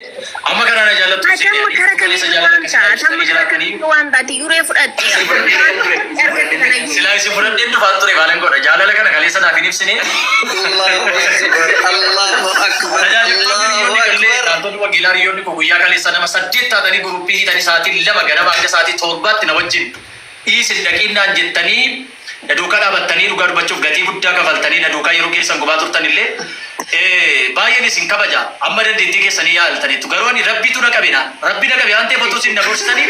Amma kana na jaallattu Ati amma kara kaleessa kamiin jaalala waan akkasii ta'a? Ati ibsitanii amma kara jiraatanii kamiin waan taate yuree fudhatte. Argatte kana iyyuu. Silaa isin fudhadheen dhufaan ture maalan godha jaalala kana kaleessa naaf hin ibsine. Allahu akbar. Allahu akbar. Tajaajiltoonni Allahu hiriyoonni gallee akbar. dhaaltonni wangeelaa hiriyoonni koo guyyaa kaleessa nama saddeet taatanii guruppii hiitanii sa'aatii 2 ganama hanga sa'aatii 7tti na wajjin dhiisin dhaqiinnaan jettanii na duukaa dhaabattanii dhugaa dubbachuuf gatii guddaa kafaltanii na duukaa yeroo keessan gubaa turtan illee baay'een isin kabaja amma dandeettii keessanii yaaltaniittu garuu ani rabbitu na qabe na rabbi na qabe waan ta'eef otoo isin na gorsitanii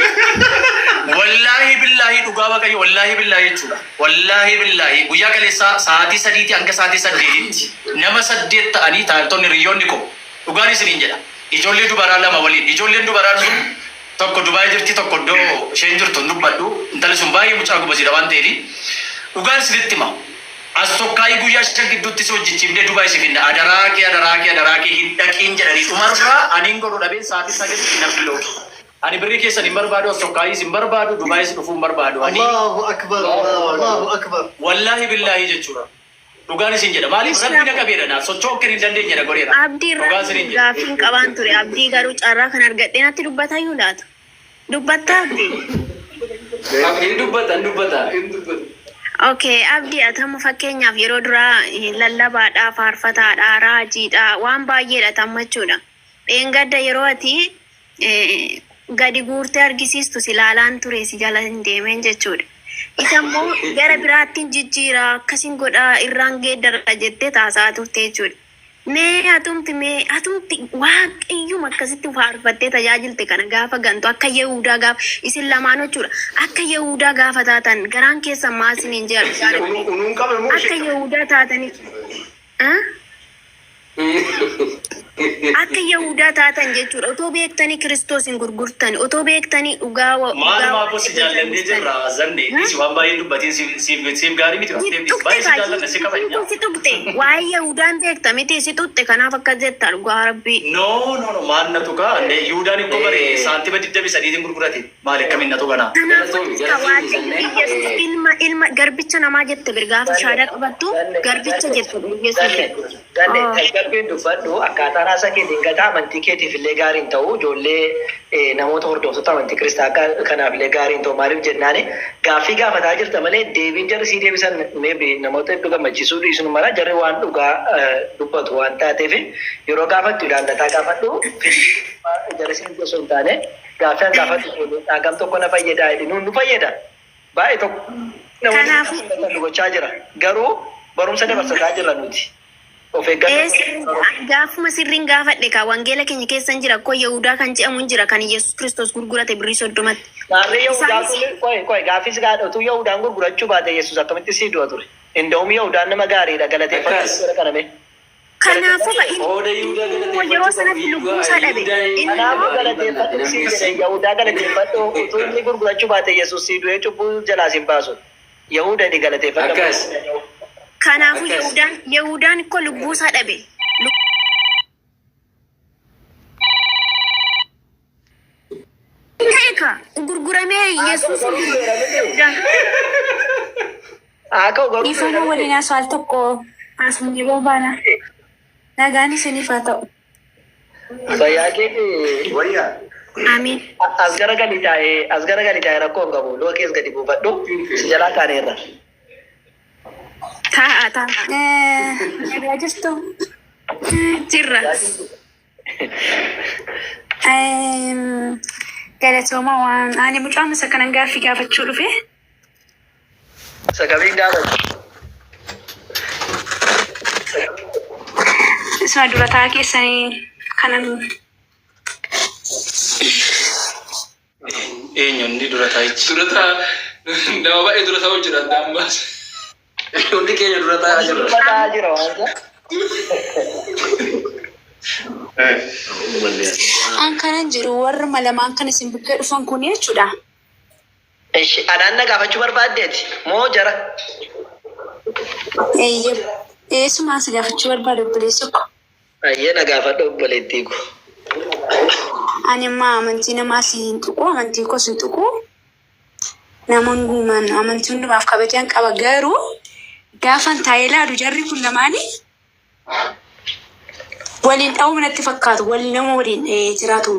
wallaahi billaahi dhugaa waaqayyo wallaahi billaahi jechuudha wallaahi billaahi guyyaa kaleessaa sa'aatii sadiitii hanga sa'aatii saddeetitti nama saddeet ta'anii taayiltonni hiriyoonni koo dhugaan isiniin jedha ijoollee dubaraa lama waliin ijoolleen dubaraa sun Tokko Dubai jirti tokko iddoo isheen jirtu hin dubbadhu. Intalli sun baay'ee mucaa gobasiidha waan ta'eef dhugaan isinitti hima. As tokkaayii guyyaa shan gidduutti si hojjechiifnee Dubai si finna. Adaraa kee adaraa kee adaraa kee hin dhaqiin jedhanii dhumarraa aniin godhu dhabeen sa'aatii sagalitti na bilooki. Ani birrii keessan hin barbaadu as tokkaayiis hin barbaadu Dubaayis dhufuu hin barbaadu ani. Allahu akbar Allahu akbar. Wallaahi billaahi jechuudha. Dhugaan isin jedha. Maaliif rabbi na qabeera naaf socho'uu akka hin dandeenye na godheera. Abdii irraa Dhugaa isiniin jedha. gaaffiin qabaan ture. Abdii garuu carraa kan argadhee natti dubbatayyuu laata? Dubbattaa Abdii? Hin dubbata, hin dubbata. Okay, Abdii ati amma fakkeenyaaf yeroo duraa lallabaadha, faarfataadha, raajiidha, waan baay'eedha tamma jechuudha. Dheengadda yeroo ati gadi guurtee argisiistu si ilaalaan ture si jala hin deemeen jechuudha. Isa immoo gara biraattiin jijjiira akkasin godha irraan geeddara jettee taasa'aa turte jechuudha. Mee atumti mee atumti waaqayyuma akkasitti faarfattee tajaajilte kana gaafa gantu akka Yehudaa gaafa isin lamaan jechuudha akka Yehudaa gaafa taatan garaan keessan maal isiniin jedha dhugaa dubbii. Unuun qabe moo Akka ishee qabe? Yehudaa taatanii. Ah? Akka Yahudaa taatan jechuudha. Otoo beektanii Kiristoos hin gurgurtani. Otoo beektanii dhugaa wa- dhugaa Maalumaafuu si Waaqayyoo jaallannee jallistan. jirra Zanne dhiisi waan baay'ee hin dubbatiin siif siif siif gaarii miti waan Si ta'eef dhiisi tuqxe baay'ee si kaa jaallanna si kabajna. si tuqxe. Waa'ee Yahudaan beekta miti si tuqxe kanaaf akkas jetta dhugaa Rabbii. No no no maal na tuqa ne Yihudaan ikkoo bare saantima 23tiin gurgurate maali akkamiin na tuqa naa. Kanaafuu Galatoomi, ka galatoomi Waaqayyo Zannee. Iyyasuus ilma ilma garbicha namaa jette bir gaafa Zanne, shaadaa qabattu zanne, garbicha zanne, jette bir Iyyasuus. zanne, zanne, Oh. tasgabbiin dubbadhu akkaataan haasaa keetiin gataa amantii keetiif illee gaarii hin ta'u ijoollee eh, namoota hordoftoota amantii kiristaanaa kanaaf illee gaarii hin ta'u maaliif jennaani gaaffii gaafataa jirta malee deebiin jarri sii deebisan maybe namoota hedduu gammachiisuu dhiisuun mala jarri waan dhugaa eh, dubbatu waan taateef yeroo gaafattu ilaallataa gaafadhu fedhii jarri siin osoo hin taane Gaaffii an gaafadhu kun hagam tokko na fayyadaa jedhi nuun nu fayyada baay'ee tokko namoonni Kanaafuu akka nu gochaa jira garuu barumsa dabarsataa jirra nuti of ee eeggannoo sirrii ani gaafuma sirriin gaafadhe kaa wangeela keenya keessa hin jira koo Yihudaa kan jedhamu hin jira kan Yesuus Kiristoos gurgurate birrii soddomatti. Maarree Yahudaan Isaanis kun qoy qoy gaaffii si gaadha utuu Yahudaan gurgurachuu baate Yesuus akkamitti sii du'a ture? Inda'um Yahudaan nama gaariidha galateeffadhu Akkas. jara kana mee. Kanaafuu ka inni Qooda Yihudaa inni immoo yeroo galateeffachuu qabu sanatti lubbuu Yihudaa isaa dhabe. Yihudaa Inni Kanaafuu immoo galateeffadhu siin jedhe Yahudaa galateeffadhu utuu inni gurgurachuu baate Yesuus sii du'ee cubbuu jalaa sin baasu. Yahuda jedhi galateeffadhu amma Akkas. kanaafuu Akkas. Yahudaan Yahudaan ikkoo lubbuu isaa dhabe. Ta'e ka gurguramee Haa ta'u Yesuus garuu seera miti. Yahudaan. Haa ka'u garuu Dhiifama seera miti. waliin haasoo al tokko haasofnee barbaana. Nagaan isiniif haa ta'u. Fayyaa keeti Wayyaa. Amiin. as garagali taa'ee as garagali taa'ee rakkoo hin qabu. Luka kees gadi buufadhu si jalaa kaaneerra. Taa'a taa'a. Nagaa jirtu. Jirra. Galatooma waan ani mucaan isa kanan gaaffii gaafachuu dhufe. Isa kamiin gaafatu? Isuma durataa keessanii kanan Eenyu inni dura taa'ichi? Dura taa nama baay'ee dura taa'u jira addaan baase. Hundi keenya dura taa'aa jirra. Dura taa'aa jira waan ta'eef. An kanan jedhu warruma lamaan kan isin bukkee dhufan kun jechuudha. Ishi anaan na gaafachuu barbaaddeeti moo jara? Eeyyee eessumaan si gaafachuu barbaade obboleessa ko. Ayyee na gaafadhu obboleettii ko. Ani amma amantii namaas hin tuqu, amantii koos hin tuqu. Nama hundumaan amantii hundumaaf kabajaan qaba garuu gaafan taa'ee ilaalu jarri kun lamaanii Waliin dha'uu natti fakkaatu wal nama waliin jiraatu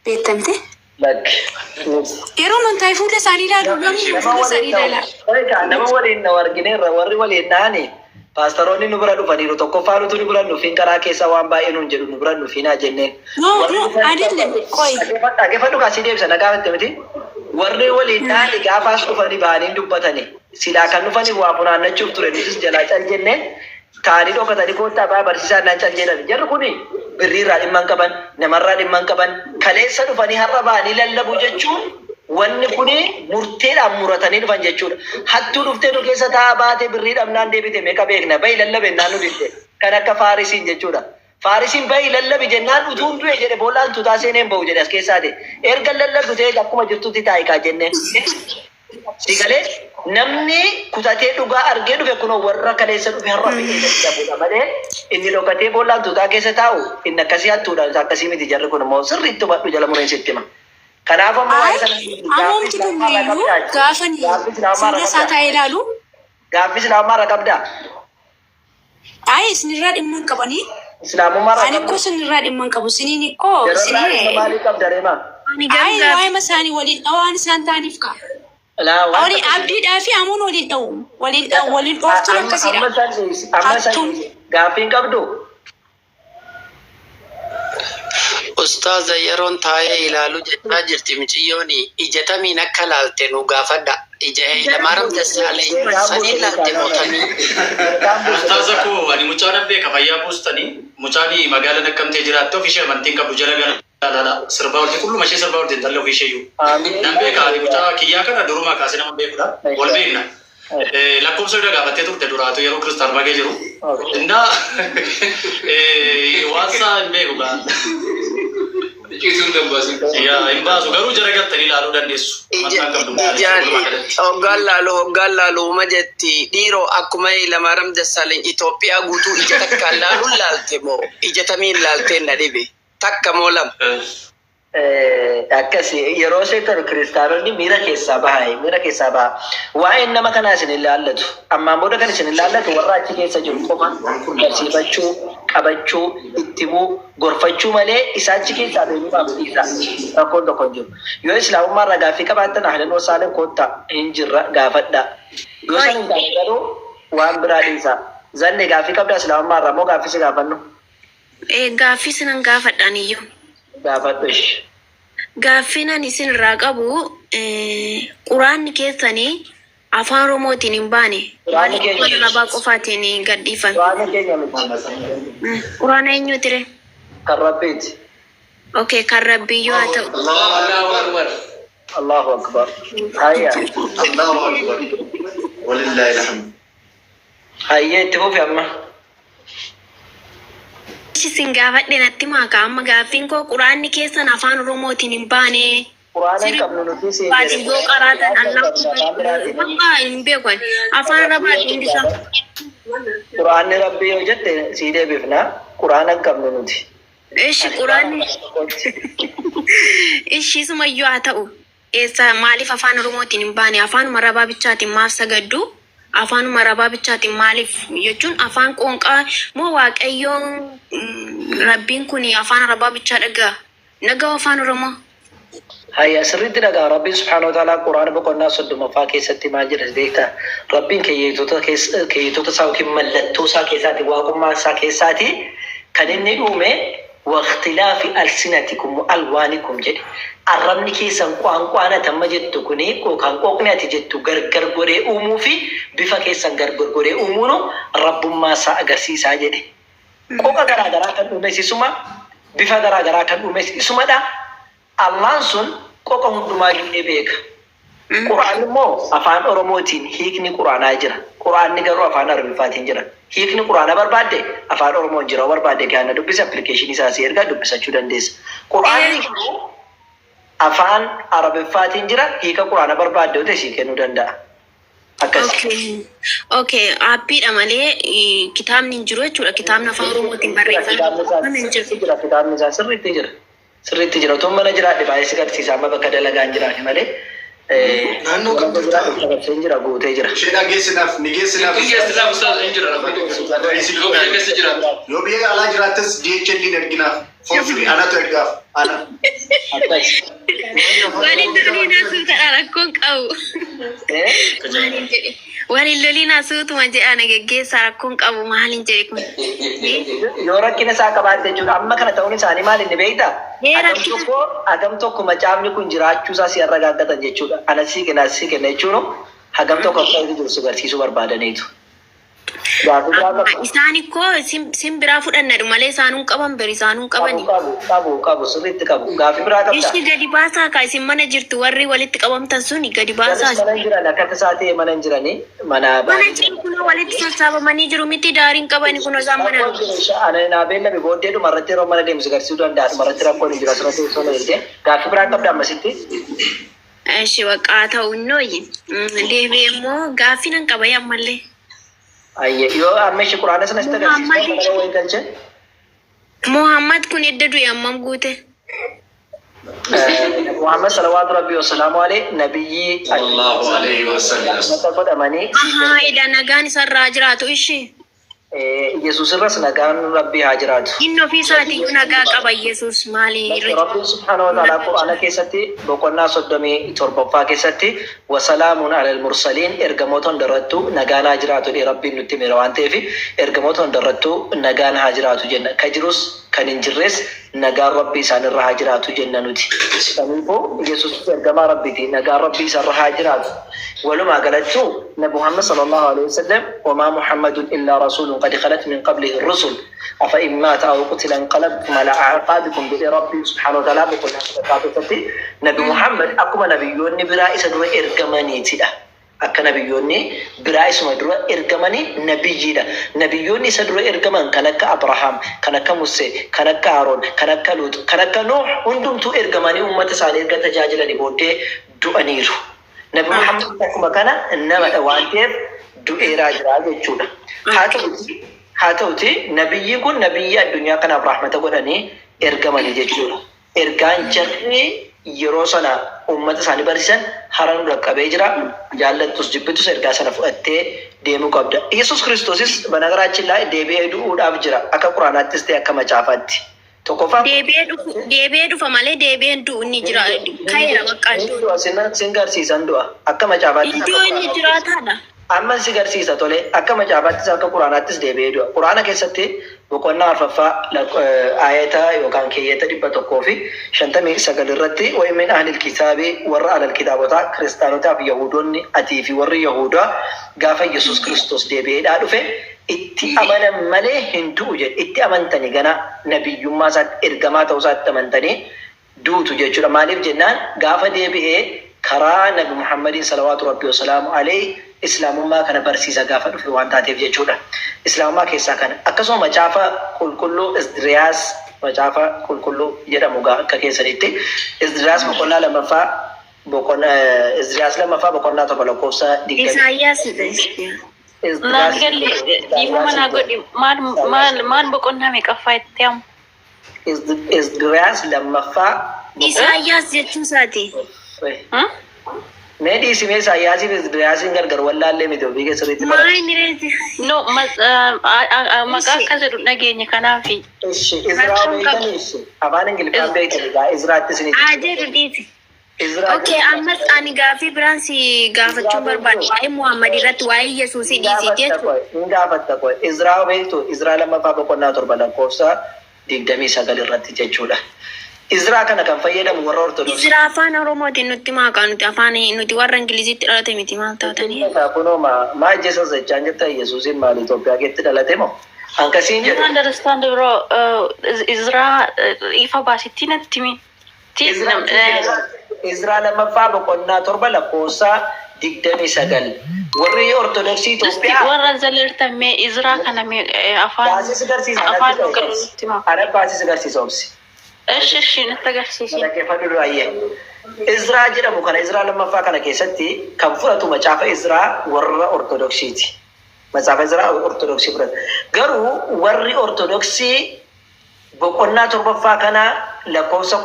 beektamte. Lakki. Yeroo amantaa fuula isaanii ilaalu namni Nama fuula waliin isaanii ilaala. dha'u. Nama waliin dha'u argineerra warri waliin dha'ani paastaroonni nu bira dhufaniiru tokkoffaa nutu nu bira nufiin karaa keessa waan baay'ee nuun jedhu nu bira nufiinaa jenneen. No, Warri no, dhufan- አይደለም ቆይ Dhaggeeffadhu kaasii deebisa na gaafatte miti. Warri waliin dha'ani gaafaas dhufanii ba'anii dubbatani. Silaa kan dhufanii waa funaannachuuf ture nutis jalaa cal jennee taanii dhokatanii koottaa ba'aa barsiisaa naan cal jedhan. Jarri kuni birriirraa dhimma hin qaban, namarraa dhimma hin qaban, kaleessa dhufanii har'a ba'anii lallabuu jechuun wanni kuni murteedhaan muratanii dhufan jechuudha. Hattuu dhuftee nu keessa taa'aa baatee birrii dhabnaan deebite meeqa beekna bahi lallabe naan nu didde kan akka Faarisiin jechuudha. Faarisiin bahi lallabi jennaan utuun du'e jedhe boollaan tutaa seenee hin bahu jedhe as keessaati. Erga lallabdu ta'e akkuma jirtutti taa'ikaa jenneen. Si galee namni kutatee dhugaa argee dhufe kunoo warra kaleessa dhufe har'a fidee dadhabudha malee inni dhokatee boollaan tuutaa keessa taa'u inni akkasii hattuudha akkasii miti jarri kun immoo sirriitti hubadhu jala mureen sitti hima. Kanaaf ammoo Ay, waa'ee sana amoomti kun iyyuu gaafa gaaffii islaamummaa fuula isaa irra taa'ee ilaalu gaaffii islaamummaa irra qabdaa? ay isinirraa dhimma hin qabanii. Islaamummaa irra Ani ikkoo isinirraa dhimma hin qabu. Isiniin ikkoo Jararraa dhimma isinii maalii qabda reemaa? Ani garuu ay gaaffii waa'ee isaanii waliin dhawaan isaan ta'aniif ka'a. Laa waan Waliin abdiidhaa fi amuun waliin dha'u. Waliin dha'u waliin dhooftuun amma akkasidha. amma san Hattuun. gaaffii hin qabdu? Ustaaza yeroon taa'ee ilaalu jechaa jirti miciyyoon ija tamiin akka laalte nu gaafadha. Ija Hayilamaariyaam Dassaaleny saniin laalte mootamii. Ustaaza koo ani mucaa nan beeka fayyaa buustanii mucaan magaalaa Naqqamtee jiraatti ofii ishee amantiin qabdu jala gala sirbaa olti qulluma ishee sirbaa olti intalli ofii ishee iyyuu. Nan beeka ani mucaa kiyyaa kana durumaa kaasee nama beekudha. Wal beekna. Lakkoofsa irra gaafattee turte duraatu yeroo kiristaan bagee jiru. Innaa waan isaa hin beeku gaa. Ciisuun dambaasiin. Yaa hin baasu garuu jara galtanii ilaaluu dandeessu. Amantaan qabdu mucaan Ijaan walumaa galatti. hoggaan laalu hoggaan laalu uma jetti dhiiroo akkuma Hayilamaariyaam Dassaaleny Itoophiyaa guutuu ija takkaan laaluun laalte moo ija tamiin laalteen na dhibe takka moo lama. Akkas yeroo seetan kiristaanonni miira keessaa baha miira keessaa baha. Waa'een nama kanaa isin hin laallatu. Ammaan booda kan isin hin laallatu warra achi keessa jiru qofa barsiifachuu, qabachuu, ittimuu, gorfachuu malee isa achi keessaa beekuudhaaf dhiisa. Rakkoon tokko hin jiru. Yoo islaamummaa irraa gaaffii qabaattan ahlan wasaaleen koottaa hin jirra gaafadha. Yoo san hin taane garuu waan biraa dhiisa. Zanne gaaffii qabdaa islaamummaa irraa moo gaaffii si gaafannu? Gaaffii sinan gaafadhaan iyyuu. Gaafadhu ishee. Gaaffiin ani isin irraa qabu quraanni keessanii afaan Oromootiin hin baane. Quraanni keenya Afaan Arabaa qofaatiin gadhiifame. Quraanni keenya miti. Quraana eenyuuti ree? Kan Rabbiiti. Okay, kan Rabbiyyuu haa ta'u. Allahu Akbar. Allahu Akbar. Hayya. Allahu Akbar. Walillahi alhamd. Hayyee itti fufi amma. Isin gaafadhe natti maaka amma gaaffiin koo quraanni keessan afaan Oromootiin hin baane. Quraana hin qabnu nuti siin Baati yoo qaraatan Allah hin beeku ani. Afaan Arabaatiin hundisaa. Quraanni Rabbii yoo jette sii deebifna. Quraana hin qabnu nuti. Ishi quraanni ishi sumayyuu haa ta'u. Eessa maaliif afaan Oromootiin hin baane afaanuma Arabaa bichaatiin maaf sagaddu? Afaanuma Arabaa bichaatiin maaliif jechuun afaan qoonqaa moo Waaqayyoon Rabbiin kun afaan Arabaa bichaa dhagaa? Nagaa afaan Oromoo. Hayya sirriitti dhagaa Rabbiin subhaanahu wa ta'ala Quraana boqonnaa 30ffaa keessatti maal jedha beektaa? Rabbiin keeyyatoota keeyyatoota isaa yookiin mallattoo isaa keessaati waaqummaa isaa keessaati kan inni uume waqtilaafi alsinatikum wa alwaanikum jedhe. Arrabni keessan qaanqaan ati amma jettu kuni yookaan qooqni ati jettu gargar godhee uumuu fi bifa keessan gargar godhee uumuun rabbummaa isaa agarsiisaa jedhe. Qooqa garaa garaa kan uumes isuma, bifa garaa garaa kan uumes isumadha. Allaan sun qoqa hundumaayyuu ni beeka. Quraan immoo afaan Oromootiin hiikni Quraanaa jira. Quraanni garuu afaan Arabiffaatiin jira. Hiikni Quraana barbaadde afaan Oromoon jira. Barbaadde gaana dubbisa appilikeeshinii isaa si ergaa dubbisachuu dandeessa. Quraanni garuu afaan Arabiffaatiin jira. Hiika Quraana barbaadde yoo ta'e sii kennuu danda'a. Akkas. Okay, aappiidha malee kitaabni hin jiru jechuudha. Kitaabni afaan Oromootiin Kitaabni isaa barreeffame hin jiru. sirriitti jira. Kitaabni isaa sirriitti jira. Sirriitti jira. Otoo mana jiraadhe baay'ee si garsiisa amma bakka dalagaan jiraate malee. Naannoo kam jirta? Dabarseen jira, guutee jira. Isheedhaa geessinaaf, ni geessinaaf. Hin geessinaaf ustaaz, hin jira rakkoo tokko. Yoo biyya keessa jiraatu. Yoo biyya alaa jiraattes DHL ni erginaaf. For free anatu ergaaf. Ana. Akkas. Waliin loliin asuutadha, rakkoon qabu. Maaliin jedhe? Waliin loliin asuutuma jedha, na geggeessaa, rakkoon qabu, maaliin jedhe kun? Yoo rakkina isaa qabaatte jechuudha. Amma kana ta'uun isaanii maal inni beektaa? Ee, Hagam rakkina. tokko, hagam tokko macaafni kun jiraachuu isaa si arragaggatan jechuudha. Ana sii kenna, sii kenna jechuun hagam tokko akka inni jiru si barsiisuu barbaadaniitu. Gaaffii biraa qabdu? Isaan ikkoo sin biraa fudhannadhu malee isaanuun qaban beri, isaanuun qabani. Qabu, qabu, qabu, sirriitti qabu. Gaaffii biraa qabdaa? Ishi gadi baasaa kaa, isin mana jirtu, warri walitti qabamtan suni gadi baasaa. Jarris mana hin jiran, akka tasaa ta'e mana hin jiranii mana Mana jiru, kunoo walitti sassaabamanii jiru miti, daariin qabani kunoo isaan mana. Ana naa beellame, booddee dhuma irratti yeroo mana deemsu garsiisuu danda'a. Dhuma irratti rakkoon hin jiru, asirratti osoo na eegdee. Gaaffii biraa qabda ammasitti? Ishi waqaa ta'u innooyi. Deebi'ee immoo gaaffii nan qaba ammallee. Ayye, yoo amma ishi quraana sana sitti agarsiisu Muhammad- kana wayii galche. Muhammad kun edda du'e ammam guute? Muhammad salawaatu rabbii wasalaamu alayhi nabiyyi Sallallahu alayhi wasallam. mata godhamanii. Ahaa, edda nagaan isarraa jiraatu ishi. Yesuus irras nagaan rabbii haa jiraatu. Inni ofii isaatiiyyuu nagaa qaba, Yesuus maali irra Rabbiin subhaanahu wa ta'ala Qur'aana keessatti boqonnaa 37ffaa keessatti wasalaamun alal mursaliin, ergamoota hundarrattuu nagaan haa jiraatu jedhee Rabbiin nutti himeera waan ta'eef, ergamoota hundarrattuu nagaan haa jiraatu jenna. Ka jirus kan hin jirres nagaan Rabbii isaanirra haa jiraatu jenna nuti. Kanaafuu Yesuus ergamaa Rabbiiti. Nagaan Rabbii isarra haa jiraatu. Walumaa galattuu Nabi Muhammad sallallahu alaihi wasallam, wamaa Muhammadun illaa rasuulun qad khalat min qablihi rusul afa in maata aw qutila inqalabtum ala a'qaabikum jedhee Rabbiin subhaanahu wa ta'ala boqonnaa sadaffaa keessatti, Nabi Muhammad akkuma nabiyyoonni biraa isa dura ergamaniitidha. Akka nabiyyoonni biraa isuma dura ergamanii nabiyyiidha. Nabiyyoonni isa dura ergaman kan akka Abrahaam, kan akka Musee, kan akka Aroon, kan akka Luut, kan akka Nuux hundumtuu ergamanii uummata isaanii erga tajaajilanii booddee du'aniiru. Nabi Muhammad akkuma kana namadha waan ta'eef du'eeraa jira jechuudha. Haa ta'uti nabiyyiin kun nabiyyi addunyaa kanaaf rahmata godhanii ergamanii jechuudha. Ergaan jarri yeroo sana uummata isaanii barsiisan hara nu dhaqqabee jira. Jaallattus jibbitus ergaa sana fudhattee deemuu qabda. Yesuus Kiristoosis በነገራችን ላይ deebi'ee du'uudhaaf jira. Akka Quraanaattis ta'e akka macaafaatti. Tokkoffaa Deebi'ee dhufu, deebi'ee dhufa malee deebi'een du'u inni jira. Ka'eera bakka Inni du'a, sin garsiisan du'a. Akka macaafaattis iddoo inni jiraataadha. Amma si garsiisa, tole, akka macaafaattis akka Quraanaattis deebi'ee du'a. Quraana keessatti boqonnaa arfaffaa ayata yookaan keeyyata 159 irratti wa min ahlil kitaabii, warra ahlal kitaabotaa, kiristaanotaa fi yahudoonni, atii fi warri yahudaa gaafa Yesuus Kiristoos deebi'eedhaa dhufe itti amanan malee hin du'u jedhe. Itti amantanii gana nabiyyummaa isaatti, ergamaa ta'uu isaatti amantanii duutu jechuudha. Maaliif jennaan, gaafa deebi'ee karaa Nabi Muhammadiin salawaatu rabbii wasalaamu alayhi islaamummaa kana barsiisa gaafa dhufe waan taateef jechuudha. Islaamummaa keessaa kana akkasuma macaafa qulqulluu Isdiriyaas, macaafa qulqulluu jedhamu akka keessanitti Isdiriyaas boqonnaa lammaffaa, boqonnaa Isdiriyaas lammaffaa boqonnaa 1 lakkoofsa 20. Isaayyaas. Naan galle, dhiifama naa godhi, maal maal maal, boqonnaa meeqaffaa itti hamu? Isdiriyaas lammaffaa. Isaayyaas jechuu isaati. Mee dhiisimee, Isaayyaasiif Isdiriyaasiin gargar wallaallee miti, ofii keessatti bara. Maal inni reeti? No, maqaa akkas jedhu dhageenya kanaafi. Ishi Izraa beektanii, ishi afaan Ingiliffaan beektanii gaa Izraatti isin Haa jedhu, dhiisi. Izraa. Okay, ammas ani gaaffii biraan si gaafachuu barbaadu. Waa'ee Muhammad irratti, waa'ee Yesuusii dhiisii jechuudha. Hin gaafatta qoy. Izraa beektu? Izraa lammaffaa boqonnaa 7 lakkoofsa 29 irratti jechuudha. Izraa kana kan fayyadamu warra Ortodoksii. Izraa afaan Oromootiin nutti maaqa, nuti afaan nuti warra Ingilizitti dhalate miti, maal taatanii? Kunoo maa Jesus jechaan jirta, Yesuusiin maal Itoophiyaa keessatti dhalate moo? Hankasiin You jedhu. understand, bro, Izraa ifa baasitti natti mi. Izraa lammaffaa boqonnaa 7 lakkoofsa 29. Warri Ortodoksii Itoophiyaa. Warra zalirtan mee Izraa kana mee afaan Baasii si garsiisa. afaan nu galu nutti maa. Ana baasii si garsiisa, obsi. Ishi ishi, natti agarsiisi. Dhaggeeffadhu du'aayyee. Izraa jedhamu kana, Izraa lammaffaa kana keessatti kan fudhatu macaafa Izraa warra Ortodoksiiti. Macaafa Izraa Ortodoksii fudhata. Garuu warri Ortodoksii boqonnaa torbaffaa kana lakkoofsa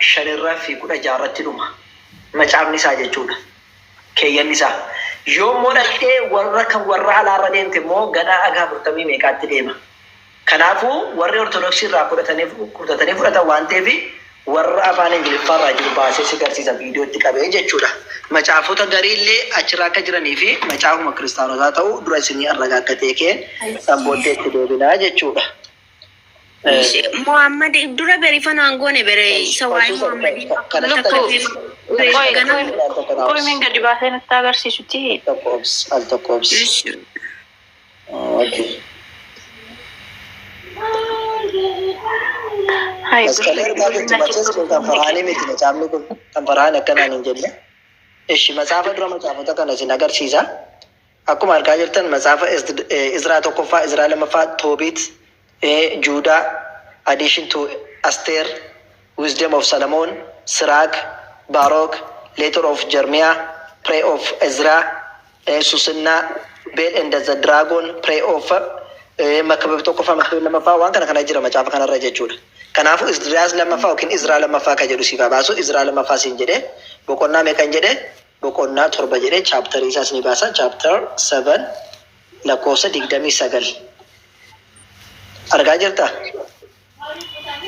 15rraa fi 16rratti dhuma. Macaafni isaa jechuudha. Keeyyanni isaa. Yoommoo dhaqxee warra kan warra alaarra deemte immoo ganaa haga afurtamii meeqaatti deema. Kanaafuu warri Ortodoksii irraa fudhatanii fudhatan waan ta'eef warra afaan Ingiliffaa irraa jiru baasee si garsiisa viidiyootti qabee jechuudha. Macaafota garii illee achirra akka jiranii fi macaafuma kiristaanotaa ta'uu dura isinii arragaaggatee keen san booddee itti deebinaa jechuudha. Muhammad dura beri fanaan goone bere isa waa'ee Muhammadii Kana Qoy qoy min gadi baasee nutti agarsiisutti. Tokko obsi, al tokko obsi. Okay. Hai. Masqalii argaa jirtu machees kun kan Farahaanii miti, macaafni kun kan Farahaan akkanaan hin jenne. Ishi macaafa dura macaafota kana isin agarsiisa. Akkuma argaa jirtan macaafa Izraa tokkoffaa, Izraa lammaffaa, Toobiit, Juudaa, Addition to Asteer, Wisdom of Solomon, Siraak, Barook, Letter of Jeremiah, Prayer of Ezra, Susinnaa, Bel and the Dragon, Prayer of Makabab tokkoffaa, Makabab lammaffaa, waan kana kana jira macaafa kanarra jechuudha. Kanaafuu Izraas lammaffaa yookiin Izraa lammaffaa kan jedhu siif haa baasu. Izraa lammaffaa siin jedhee boqonnaa meeqan jedhee? Boqonnaa 7 jedhee chapterii isaas ni baasa. Chapter 7 lakkoofsa 29. Argaa jirtaa?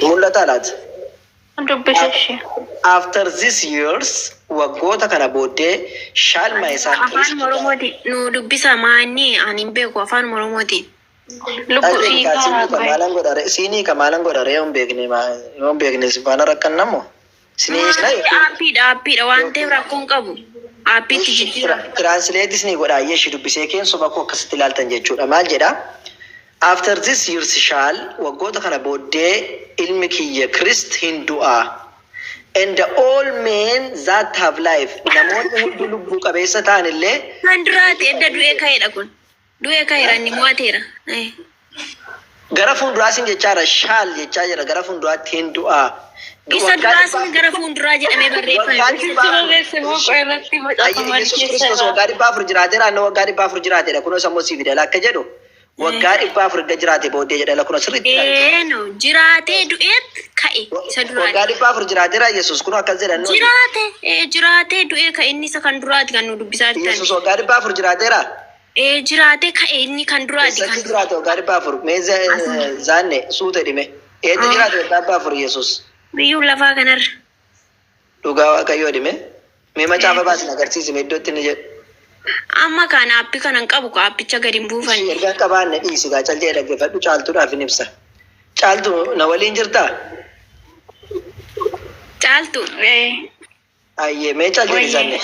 Mul'ataa laata? Dubbisa ishee. After these years, waggoota kana booddee, shall my son Afaan Oromooti nu dubbisa maanni ani hin beeku afaan Oromooti. Lubbuu sii karaa qoy. Maalan godhare siinii ka maalan godhare yoo hin beekne, yoo hin beekne si faana rakkannamoo sinii Maali aappiidha, aappiidha waan ta'eef rakkoon qabu. Aappiitti jijjiira. Translateis ni godha ayyee dubbisee keen soba koo akkasitti ilaaltan jechuudha. Maal jedha? After this years shall, waggoota kana booddee, ilmi kiyya Christ hin du'a. And all men that have life, namoonni hundi lubbuu qabeessa ta'an illee. Kan duraati edda du'ee ka'edha kun. Du'ee ka'eera, inni mo'ateera. Gara fuulduraasin jechaadha, shall jechaa jira, gara fuulduraatti hin du'a. Isa duraa sun gara fuulduraa jedhamee barreeffame. Barreesse moo qoy irratti macaafa maal Yesuus keessa Kiristoos waggaa 400 jiraateera, anna waggaa 400 jiraateedha. Kunoo sammuu sii fidela akka jedhu waggaa 400 erga jiraate booddee jedha, kunoo sirriitti ilaali. Eeno jiraatee du'eet ka'e isa Waggaa duraati. 400 jiraateera Yesuus, kunoo akkas jedha nuti. Jiraate jiraatee du'ee ka'e, inni isa kan duraati kan nu dubbisaa jirtan. Yesuus waggaa 400 jiraateera. Jiraatee ka'e, inni kan duraati Eessatti kan jiraate waggaa 400? Mee zaanne suuta dhime. Eessa jiraate waggaa 400 Yesuus? Biyyuun lafaa kanarra. Dhugaa Waaqayyoo dhime. Mee macaafa baasin agarsiisi, mee iddootti inni jedhu. Amma kan aappii kana hin qabu, aappicha gadi hin buufanne. Erga hin qabaanne dhiisi gaa, cal jedhee dhaggeeffadhu, Caaltuudhaaf hin ibsa. Caaltu, na waliin jirtaa? Caaltu. Ayyee, mee cal jedhi zanne.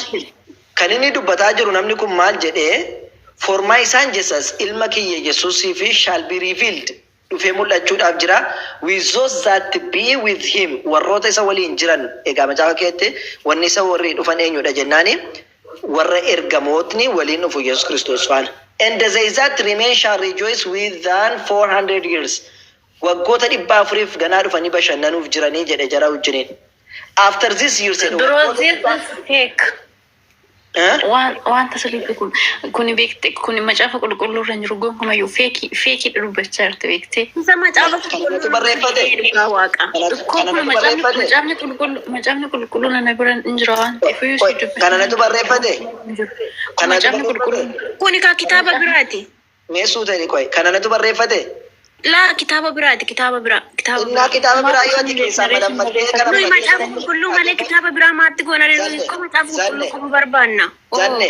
Kan inni dubbataa jiru namni kun maal jedhee? For my son Jesus, ilma kiyya Yesuusii fi, shall be revealed, dhufee mul'achuudhaaf jira, with those that be with him, warroota isa waliin jiran. Egaa macaafa keetti wanni isa warri dhufan eenyudha jennaani, warra ergamootni waliin dhufu Yesuus Kiristoos faana. And they that remain shall rejoice with than 400 years, waggoota 400f ganaa dhufanii bashannanuuf jiranii jedhe jara wajjiniin. After this years jedhu. Bro, waggoota this is fake. Eh? Waan wanta sirriitti kun kun beekte, kun macaafa qulqulluu irra hin jiru gonkumayyuu, fake fakeiidha dubbachaa jirti beektee. Isa macaafa Kanatu barreeffate. Dhugaa Waaqa. Ikkoo Kanatu kun macaafni barreeffate. Macaafni qulqulluu nana bira hin jira waan ta'eef iyyuu si dubbisa. Kana natu barreeffate. Kun Kanatu macaafni qulqulluu. barreeffate. Kuni ka kitaaba biraati. Mee suuta ni qoy. Kana natu barreeffate. Laa, kitaaba biraati, kitaaba biraa, kitaaba Innaa biraa. kitaaba biraa yoo ati keessaa madamfattee kana Nuyi fudhattee macaafa qulqulluu malee kitaaba biraa maatti goona? Nuyi Zanne, ko macaafa qulqulluu zanne, qofa barbaanna. Oo. Zanne.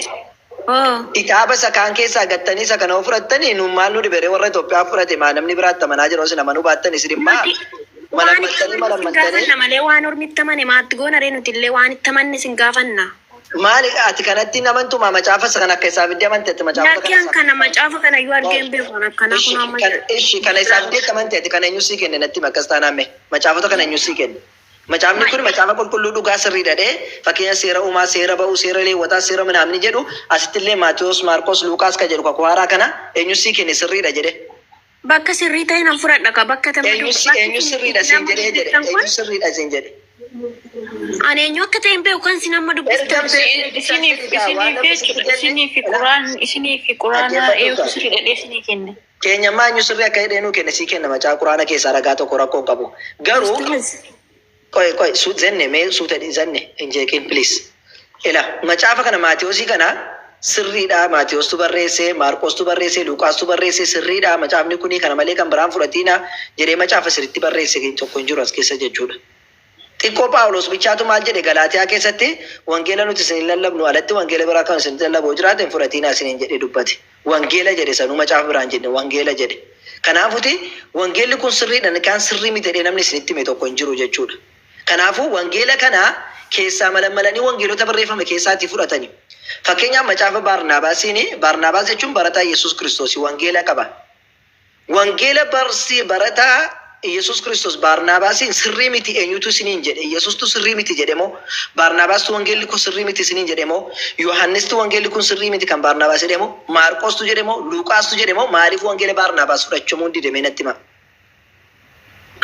Oo. Kitaaba isa kaan keessaa gattanii isa kana fudhattanii nu maal nu dhibere? Warra Itoophiyaa fudhate maa namni biraatti amanaa jiru isin amanuu baattan isin immaa Nuti waan itti malammattanii amanne sin malammattanii gaafanna malee waan ormi itti amane maatti goona ree? Nuti illee waan itti amanne sin gaafanna. Maali, ati kanatti hin amantumaa macaafa isa kana akka isaa fiddee amante ati macaafota Lakkii kana an kana macaafa kana iyyuu argee hin beeku kan akkanaa Ishi kun amma kan ishi kana isaa fiddee amante ati, kana eenyu sii kenne natti himi? Akkas taanaan mee macaafota kana eenyu sii kenne? Macaafni kun macaafa qulqulluu dhugaa sirrii dhadhee, fakkeenya seera uumaa, seera ba'uu, seera leewwataa, seera minaamni jedhu, asitti illee Maatiyos, Maarqos, Luuqaas ka jedhu kakuu haaraa kana eenyu sii kenne sirriidha jedhe? Bakka sirrii ta'e nan fudhadha ka bakka tama Eenyu sirriidha siin jedhee jedhe? Kun Eenyu sirriidha siin jedhe? Ani eenyu akka ta'e hin beeku kan isin amma dubbistan. Isiniif jechuudha, isiniif quraan, isiniif quraana eenyutu sirrii dhadhee isinii kenne? Keenya ammaa eenyu sirrii akka jedhee nuu kenne sii kenna macaa quraana keessaa ragaa tokko, rakkoo hin qabu. Garuu Ustaaz. Qoy qoy, suut zenne, mee suuta zanne, hin jeeqin please. Ila macaafa kana Maatiyoosii kana sirriidha. Maatiyoostu barreesse, Maarqoostu barreesse, Luqaastu barreesse sirriidha. Macaafni kuni kana malee kan biraan fudhatiina jedhee macaafa sirriitti barreesse tokko hin jiru as keessa jechuudha. Xiqqoo Phaawulos bichaatu maal jedhe? Galaatiyaa keessatti wangeela nuti isin lallabnu alatti wangeela biraa kan isin lallabu yoo jiraate hin fudhatiinaa isiniin jedhee dubbate. Wangeela jedhe sanuu, macaafa biraan jenne, wangeela jedhe. Kanaafuti wangeelli kun sirriidha kan sirrii miti jedhee namni isinitti hime tokko hin jiru jechuudha. Kanaafuu wangeela kana keessaa malammalanii wangeelota barreeffame keessaatii fudhatani. Fakkeenyaaf macaafa Baarnaabaasiin, Baarnaabaas jechuun barataa Yesuus Kiristoos, wangeela qaba. Wangeela barsi barataa Yesuus Kiristoos Baarnaabaasiin sirrii miti eenyutu isiniin jedhe? Yesuustu sirrii miti jedhe moo? Baarnaabaastuu wangeelli kun sirrii miti isiniin jedhe moo? Yohannistu wangeelli kun sirrii miti kan Baarnaabaas jedhe moo? Maarqoostu jedhe moo? Luuqaastu jedhe moo? Maaliif wangeela Baarnaabaas fudhachamuu dide? Mee natti hima.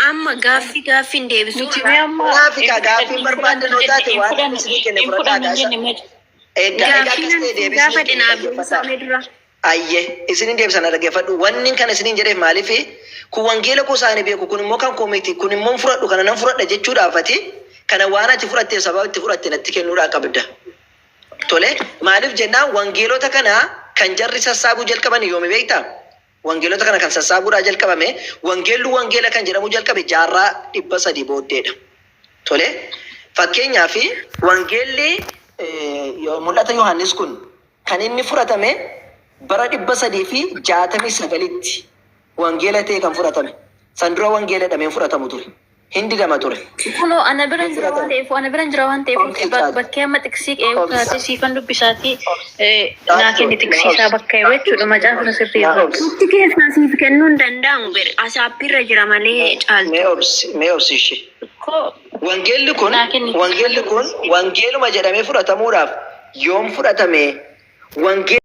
Amma gaaffii gaaffiin deebisuu Nuti mee amma Gaaffii kaa gaaffiin barbaaddan yoo taate waan inni isinii kenne hin fudhadhaa fudhannu gaasa. jenne malee. Egaa egaa Gaaffii akkas nan ta'e si deebisni gaafadhe kenne naaf dhaggeeffadhaa. deebisame dura. Ayye, isinin deebisan dhaggeeffadhu. Wanni kana isinin jedheef maaliif kun wangeela koo isaanii beeku, kun immoo kan koo miti, kun immoo hin fudhadhu, kana nan fudhadha jechuudhaaf ati kana waan ati fudhatteef sababa itti fudhatte natti kennuudhaa qabda. Tole, maaliif jennaan wangeelota kana kan jarri sassaabuu jalqaban yoomi beektaa? Wangeelota kana kan sassaabuudhaa jalqabame, wangeellu wangeela kan jedhamu jalqabe jaarraa 300 booddeedha. Tole, fakkeenyaaf wangeelli mul'ata Yohaannis kun kan inni fudhatame bara 369tti wangeela ta'e kan fudhatame. San dura wangeela jedhamee hin fudhatamu ture. Hin didama ture. Kunoo ana bira Hin jira waan fudhatamu. ta'eef, ana bira jira waan ta'eef, Obsi Caaltu. bakkee amma xiqsii qe'ee Obsi. taate siifan dubbisaati naa Caaltu kenni na xiqsiisaa obsi. bakka yeroo jechuudha macaafa sirrii Na irra. obsi. Sitti keessaa siif kennuu hin danda'amu bere asaappirra jira malee Caaltu. Mee obsi, mee obsi ishee. Koo Wangeelli kun naa kenni. Wangeelli kun wangeeluma jedhamee fudhatamuudhaaf yoom fudhatame? Wangeela